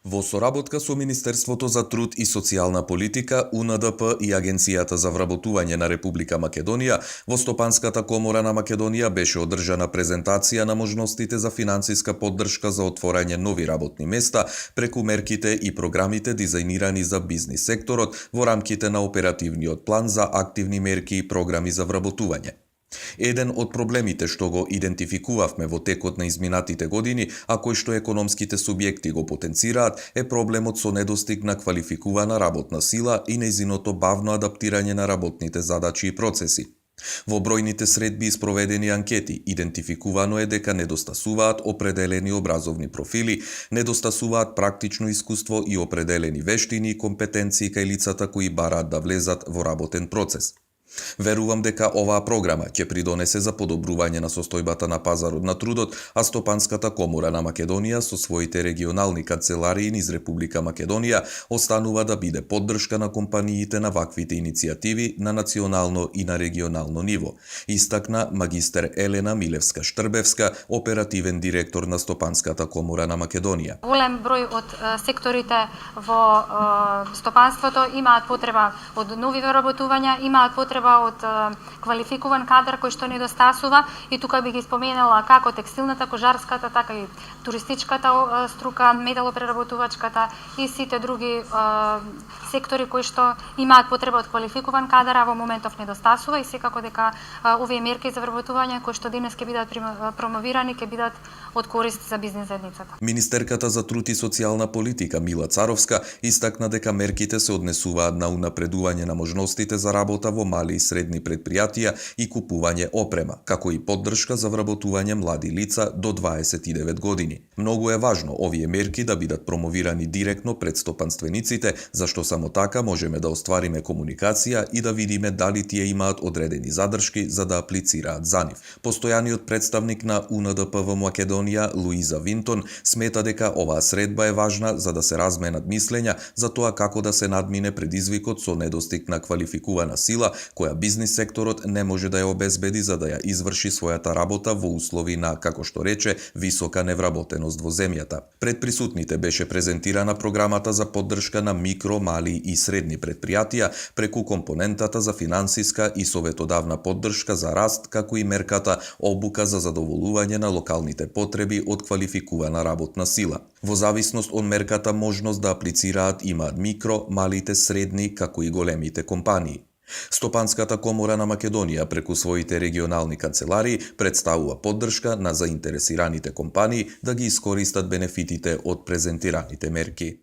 Во соработка со Министерството за труд и социјална политика, УНДП и Агенцијата за вработување на Република Македонија, во Стопанската комора на Македонија беше одржана презентација на можностите за финансиска поддршка за отворање нови работни места преку мерките и програмите дизајнирани за бизнис секторот во рамките на оперативниот план за активни мерки и програми за вработување. Еден од проблемите што го идентификувавме во текот на изминатите години, а кој што економските субјекти го потенцираат, е проблемот со недостиг на квалификувана работна сила и нејзиното бавно адаптирање на работните задачи и процеси. Во бројните средби и спроведени анкети, идентификувано е дека недостасуваат определени образовни профили, недостасуваат практично искуство и определени вештини и компетенции кај лицата кои бараат да влезат во работен процес. Верувам дека оваа програма ќе придонесе за подобрување на состојбата на пазарот на трудот, а Стопанската комора на Македонија со своите регионални канцеларии низ Република Македонија останува да биде поддршка на компаниите на ваквите иницијативи на национално и на регионално ниво, истакна магистер Елена Милевска-Штрбевска, оперативен директор на Стопанската комора на Македонија. Голем број од секторите во стопанството имаат потреба од нови вработувања, имаат потреба од квалификуван кадар кој што недостасува, и тука би ги споменала како текстилната, кожарската, така и туристичката струка, металопреработувачката и сите други сектори кои што имаат потреба од квалификуван кадар, а во моментов недостасува, и секако дека овие мерки за вработување кои што денес ќе бидат промовирани ќе бидат од корист за бизнис заедницата. Министерката за труд и социјална политика Мила Царовска истакна дека мерките се однесуваат на унапредување на можностите за работа во мали и средни предпријатија и купување опрема, како и поддршка за вработување млади лица до 29 години. Многу е важно овие мерки да бидат промовирани директно пред стопанствениците, зашто само така можеме да оствариме комуникација и да видиме дали тие имаат одредени задршки за да аплицираат за нив. Постојаниот представник на УНДП во Македонија, Луиза Винтон, смета дека оваа средба е важна за да се разменат мислења за тоа како да се надмине предизвикот со недостиг на квалификувана сила која бизнис секторот не може да ја обезбеди за да ја изврши својата работа во услови на, како што рече, висока невработеност во земјата. Пред присутните беше презентирана програмата за поддршка на микро, мали и средни предпријатија преку компонентата за финансиска и советодавна поддршка за раст, како и мерката обука за задоволување на локалните потреби од квалификувана работна сила. Во зависност од мерката можност да аплицираат имаат микро, малите, средни, како и големите компании. Стопанската комора на Македонија преку своите регионални канцеларии представува поддршка на заинтересираните компании да ги искористат бенефитите од презентираните мерки.